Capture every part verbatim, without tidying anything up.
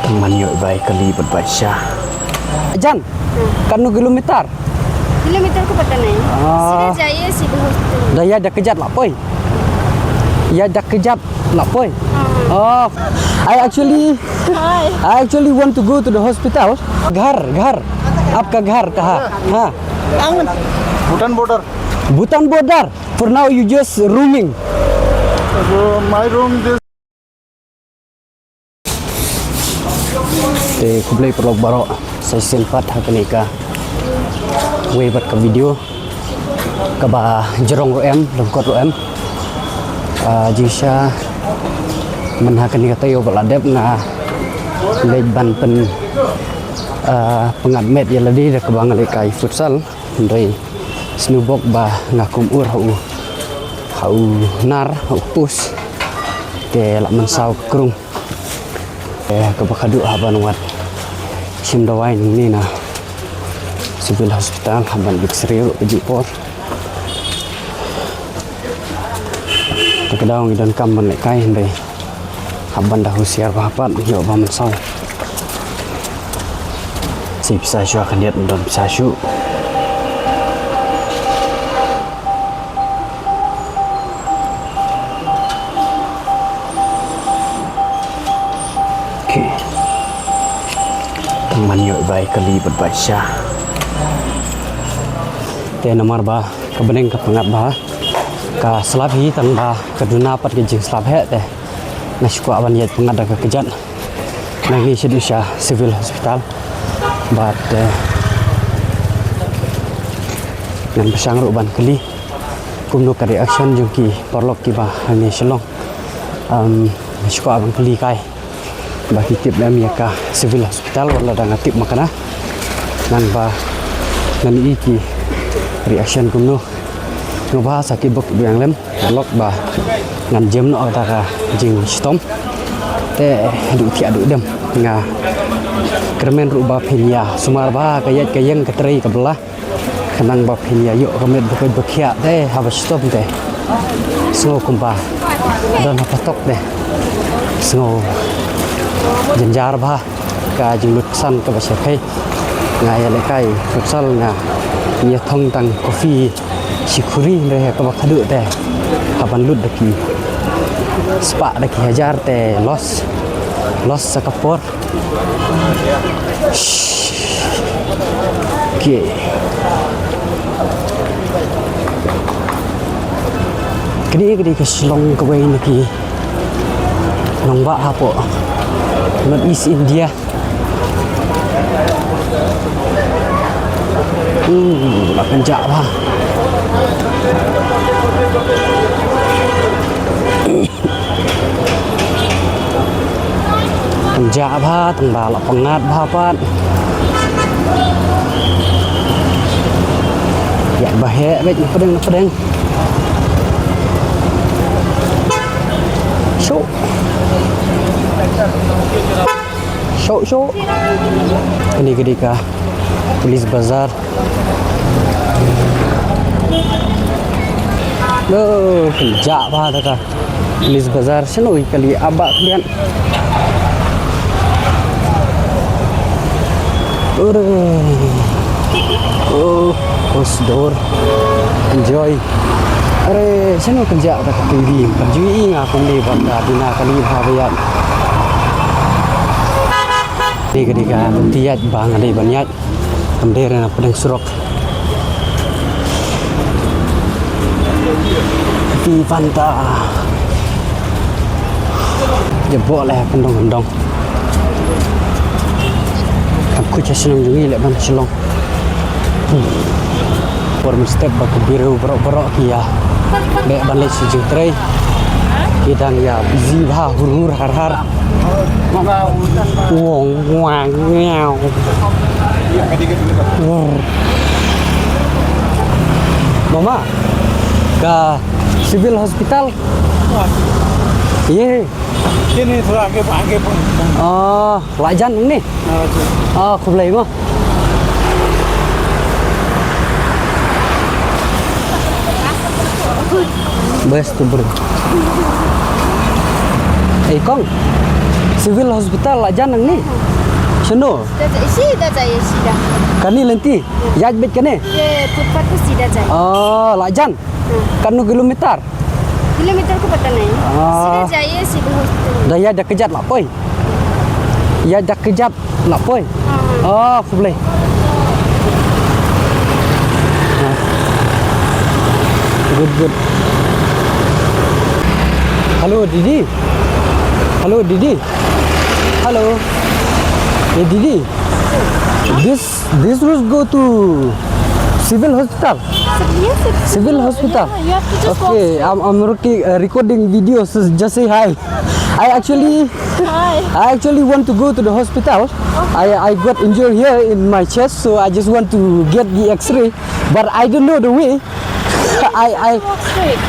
Tang man ïoh bai kali bad bai sha. Jan, katno kilometer? Kilometer ko pata nahi. Ah. Sida jaiye, sida hospital. Da ïaid da kjat la poi. Ïaid da kjat la poi. Ah. Oh, I actually, hi. I actually want to go to the hospital. Ghar, ghar. Aapka ghar kahan? Ha. Bhutan border. Bhutan border. For now you just roaming. So my room this. Te khublei paralok baroh, sa shisien pat ha kane kawei pat ka video kaba jrong ruh em, lyngkot ruh em. Ah, jingshisha mynta ha kane ka taïew ba la dep nga leit ban pyn, ah, pyngngad met ïa lade da kaba nga lehkai futsal. Hynrei sngewbok ba nga kum ur ha u, ha u nar, ha u post. Te la mynsaw krung. Te kaba khadduh hap ban wad shim dawai nangne na Civil Hospital, hap ban X-ray ruh kajuh por. Te ka daw ngi donkam ban lehkai hynrei hap ban da husiar bha pat, ïoh ba mynsaw. Sa pisa shuwa khyndiat, don pisa shuh. Okay. Tang man ïoh bai kali bad bai sha. Te namar ba ka bneng ka pyngngad bha, ka slap hi, tang ba ka duna pat ka jingslap heh, te nga shu kwah ban ïaid pyngngad da ka kjat. Nangne shaduh sha Civil Hospital. Bad, eh, ngan pyrshang ruh ban kylli kumno ka reaction jong ki paralok kiba hangne Shillong. Um, nga shu kwah ban kylli kai ba ki tip lem ïa ka Civil Hospital, wat la dang nga tip ma kane. Ngan ba ngan ïohi ki reaction kumno. Nga ba sa ki bok biang lem. Lok ba ngan jem noh kata ka jingshitom. Te haduh thiah haduh dem nga kyrmen ruh ba phin ïa sumar bha ka ïaid ka ïeng ka trei ka bylla. Khnang ba phin ïa ïoh ka met ba koit ba khiah te haba shitom te sngew kumba don ha phatok te sngew jynjar bha. Ka jinglut san kaba shyrkhei. Nga ïa lehkai futsal, nga ïa thong tang coffee shi khuri, hynrei ha kaba khadduh te hap ban lut da ki spah da ki hajar te loss, loss sa ka por. Okay. Kane ka dei ka Shillong kawei na ki nongbah hapoh North East India. Hmm, la kynjah bha. Kynjah bha, tang ba la pyngngad bha pat. Ïa ba heh beit na pdeng na pdeng. Shuh. Shuh, shuh. Kane ka dei ka Police Bazar. Lo, kynjah bha da ka Police Bazar, shano i kali aba klian. Ore. Oh, close door. Enjoy. Are, shano kynjah da ka T V. Ka jui i nga kumne ba ka duna kali bha ba ïa. Dei ka dei ka tiat ba nga dei ban ïaid. Kam dei re na pdeng surok. Happy Fanta. Ïa bok leh kyndong kyndong. Kam khuid sha shnong jong ngi leh ban Shillong. Por mynstep ba ki briew baroh baroh ki ïa leh ban leit sha jingtrei. Ki dang ïa busy bha hur hur har har. Wong wang ngiaw. Mama, ka Civil Hospital. Ye. Sini thura age, age pun. Ah, lajan ni. Ah, khublei mo. Best tu, bro. Eh, kong. Civil Hospital la jan nangne. Shano? Da jai, shi da jai, shi da. Kane lynti. Ïaid beit kane. Ye footpath ko sida jai. Oh, la jan. Hmm. Katno kilometer? Kilometer ko pata nahi. Ah. Sida jai ye Civil Hospital. Da ïaid da kjat la poi. Ïaid da kjat la poi. Ah. Oh, khublei. Ah. Good, good. Hello, Didi. Hello, Didi. Hello. Hey, Didi. This this road go to Civil Hospital. Yes, it's Civil Hospital. Yeah, you have to just walk Okay, straight. I'm I'm rec- uh, recording video. So just say hi. I actually Hi. I actually want to go to the hospital. I I got injured here in my chest, so I just want to get the X-ray. But I don't know the way. I I Walk straight.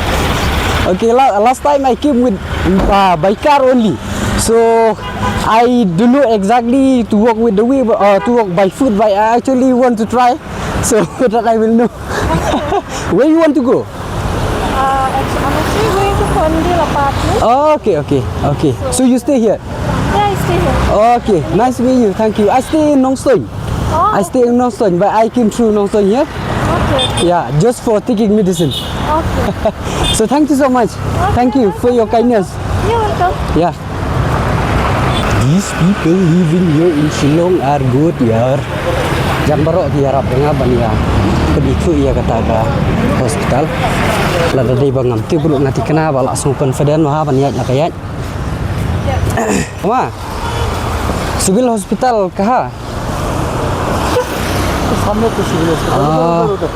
Okay, la- last time I came with uh, by car only, so I don't know exactly to walk with the way or to walk by foot. But I actually want to try, so that I will know. Where you want to go? Uh, actu- I'm actually going to Fernvale apartment. Oh, okay, okay, okay. So you stay here. Yeah, I stay here. Okay, nice to meet you. Thank you. I stay in Nongstoin. Oh. I stay in Nongstoin, but I came through Nongstoin here. Okay. Yeah, just for taking medicine. Okay. So thank you so much. Okay. Thank you for your kindness. You're welcome. Yeah. These people living here in Shillong are good, yaar. Jan baroh ki ïarap ïa nga ban ïa pynithuh ïa kata ka hospital. Lada dei ba ngam tip ruh nga thikna ba la sngew confident ma ha ban ïaid la ka ïaid. Ma, Civil Hospital kaha? सामने तो civil hospital, हाँ। उधर, उधर।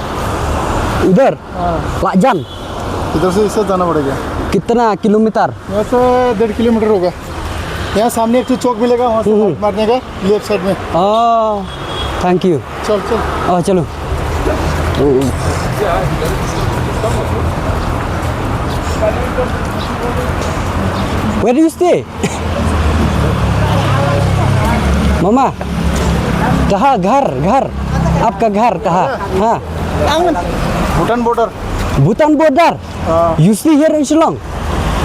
उधर? हाँ। La jan? इधर से इससे जाना पड़ेगा। कितना किलोमीटर? यहाँ से डेढ़ किलोमीटर होगा। यहाँ सामने एक ठो चौक मिलेगा, वहाँ से हम्म। राइट मारने का, लेफ्ट साइड में। Oh, thank you. चल, चल। Oh, चलो। Where do you stay? मामा, कहाँ घर, घर? आपका घर कहाँ? हाँ। भूटान बॉर्डर। भूटान बॉर्डर? हाँ। You stay here in Shillong?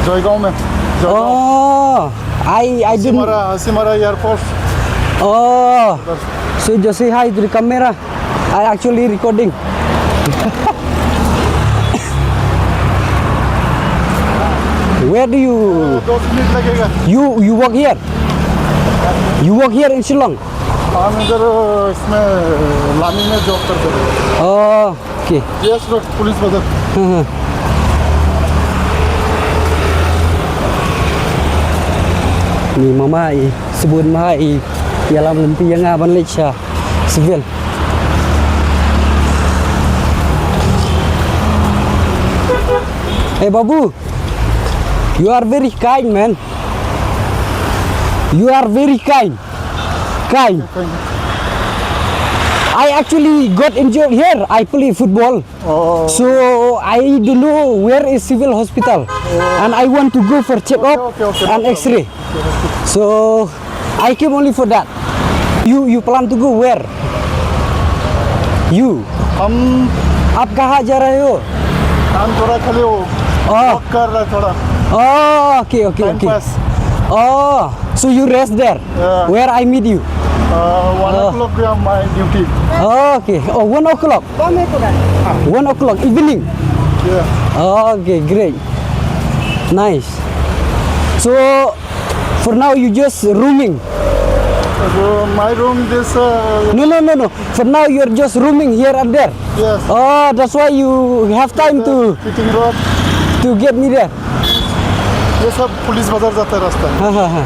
Jaigaon में। Jaigaon. Oh, I, I didn't Hasimara, Hasimara airport. Oh, उधर। So just say hi to the camera. I actually recording. Where do you दस मिनट लगेगा। You, you work here? You work here in Shillong? हम इधर इसमें लानी में जॉब करते हैं। Oh, okay. Yes road, police बाजार। हाँ, हाँ। Ni mama i, sebut ma i, ïalam lynti ïa nga ban leit sha Civil. Hey, Babu, you are very kind, man. You are very kind. Kind. I actually got injured here. I play football. Oh. So I don't know where is civil hospital. Oh. And I want to go for check up Okay, okay, okay, no and problem. X-ray. So I came only for that. You, you plan to go where? You. हम आप कहाँ जा रहे हो? हम थोड़ा खाली वो Oh. वॉक कर रहा है थोड़ा। Oh, okay, okay, time okay. Pass. Oh, so you rest there Yeah. where I meet you. Uh, one Oh. o'clock पे हम आए duty. Okay. Oh, one o'clock. One o'clock evening. Yeah. Okay, great. Nice. So for now you just roaming. So my room this uh, No, no, no, no. For now you're just roaming here and there. Yes. Oh, that's why you have time to Fitting room। To get me there. ये सब पुलिस बाजार जाता है रास्ता। हाँ, हाँ, हाँ।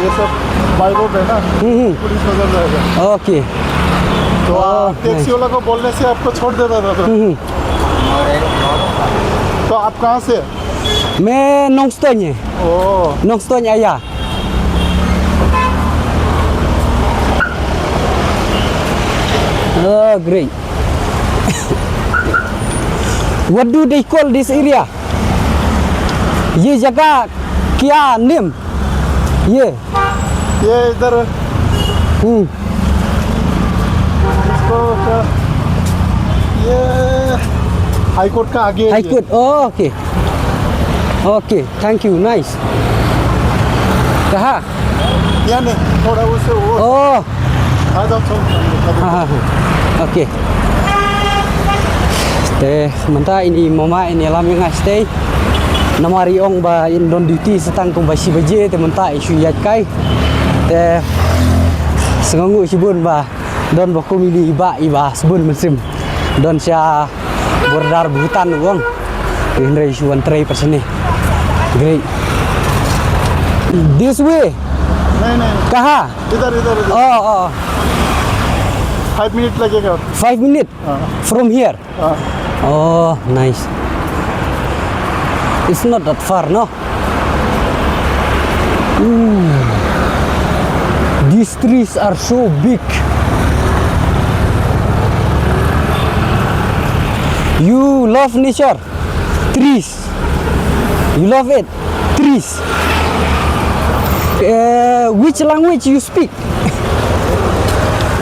ये सब बाई रोड है ना, हम्म, हम्म। पुलिस बाजार जाएगा। Okay. तो Oh, आप टैक्सी nice. वाला को बोलने से आपको छोड़ देता था तो। हम्म, हम्म। तो आप कहाँ से? मैं नोंगस्तोंग है। Oh। नोंगस्तोंग आया। Oh, great. What do they call this area? ये जगह क्या नेम? ये ये इधर हम्म। इसको क्या, ये हाई कोर्ट का आगे है ये। High court. Okay. Okay, thank you. Nice. कहाँ? Yan, eh, thoda wo se wo. Oh. Ada chong. Ha, ha, ha. Okay. Te mynta ini mama ini lam ïa nga stay. Namar i ong ba in don duty sa tang kumba shi baje te mynta i shu ïaid kai. Te sngewnguh shibun ba don ba kum ini i bah i bah Sbun Mynsiem. Don sha border Bhutan u ong. Hynrei shu wan trei pat shane. Great. This way. नहीं, नहीं। कहाँ? इधर, इधर, इधर। Oh, oh. Five minute लगेगा। Five minute? हाँ। From here? हाँ। Oh, nice. It's not that far, no? Ooh. These trees are so big. You love nature? Trees. You love it? Trees. Uh, which language you speak?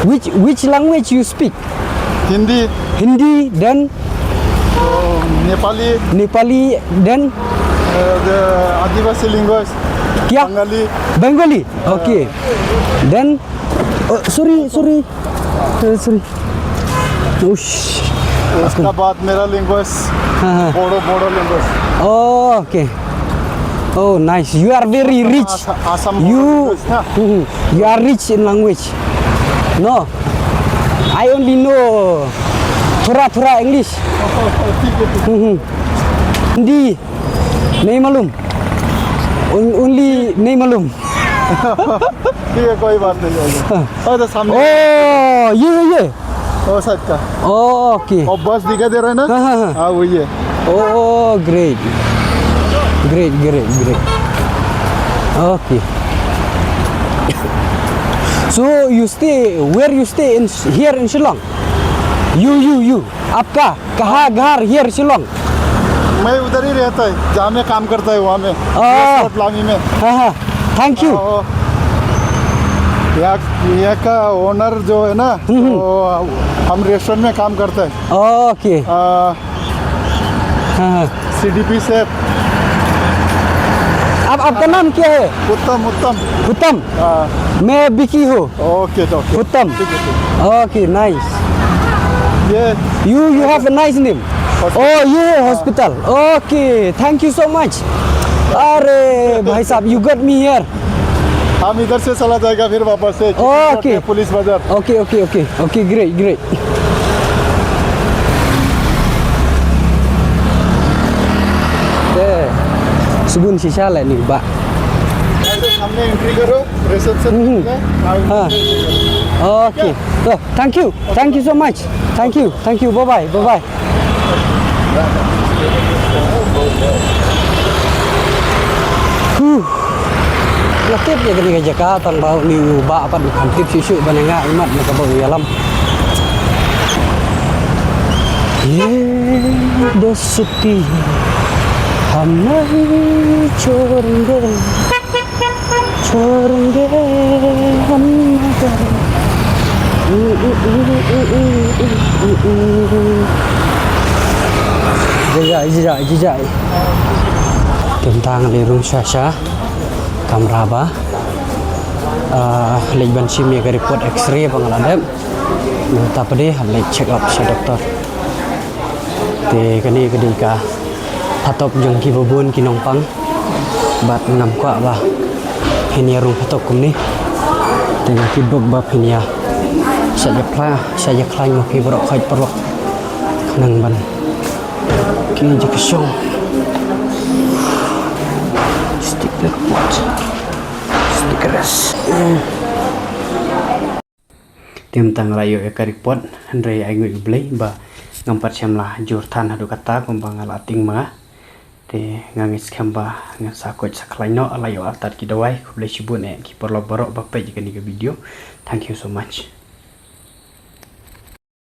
Which which language you speak? Hindi. Hindi, then? Oh, Nepali. Nepali, then? Uh, the आदिवासी language। क्या? बंगाली। Bengali, okay. Then? Oh, sorry, sorry. Uh, sorry. Ush. उसका बाद मेरा language। हाँ, हाँ। बोडो, Bodo language। Oh, okay. Oh, nice. You are very rich. आसा-, आसाम you, बोडो language ना। हम्म, you are rich in language. No, I only know थोड़ा थोड़ा English। ठीक है, ठीक है। हम्म, हम्म। हिंदी नहीं मालूम। उन-, only नहीं मालूम। ठीक है, कोई बात नहीं, कोई बात नहीं। हाँ। अरे, सामने। ओ, ये, ये, ये। वो side का। ओ, okay। वो बस दिखाई दे रहा है ना? हाँ, हाँ, हाँ। हाँ, वही है। Oh, great. Great, great, great. Okay. So you stay, where you stay in, here in Shillong? You, you, you. आपका कहाँ घर here Shillong? मैं उधर ही रहता है, जहाँ मैं काम करता है, वहाँ में। Oh। Restaurant लामी में। हाँ, हाँ। Thank you। और यहाँ, यहाँ का owner जो है ना, हम्म, हम्म। तो हम restaurant में काम करते हैं। Okay। आ, हाँ, हाँ। सीडीपी से। आप, आपका नाम क्या है? उत्तम, उत्तम। उत्तम। हाँ। मैं विकी हूँ। ओके, तो ओके। उत्तम। ठीक है, ठीक है। Okay, nice। ये You, you have a nice name। Hospital. Oh, ये है हाँ। Hospital. Okay, thank you so much। अरे भाई साहब, you got me here। हम इधर से चला जाएगा फिर वापस से ओके। पुलिस बाजार। Okay, okay, okay, okay, great, great। Te, Sbun shisha la ni ba. ऐसे सामने एंट्री करो, रिसेप्शन हम्म। है। हाँ। Okay. Oh, thank you, thank you so much। Thank you, thank you, bye bye, bye bye। Huh. Nga tip ïa kane ka jaka tang ba une u bah pat u kham tip shuh shuh ban ïa nga imat na kaba u ïalam. ये दोस्ती हम नहीं छोड़ेंगे। छोड़ेंगे हम मगर। Jijai, jijai, jijai. Te mynta nga leit rung sha sha kamra ba, ah, leit ban shim ïa ka report X-ray ba nga la dep. Mynta pat de leit check up sha doktor. Te kane ka dei ka phatop jong kiba bun ki nongpang. Bad ngam kwah ba phin ïa rung phatop kumne. Te nga tip bok ba phin ïa shah ïa khlaiñ, shah ïa khlaiñ ma phi baroh khoit paralok. Khnang ban ki ïa ka shong. Stick the report. Stick the rest. Te mynta nga la ïoh ïa ka report, hynrei ainguh ïa U Blei ba ngam pat shym la jur than haduh katta kumba nga la tieng ma nga. Te nga ngeit skhem ba ngan sa koit sa khlaiñ noh, la ïoh artat ki dawai. Khublei shibun eh ki paralok baroh ba peit ïa kane ka video. Thank you so much.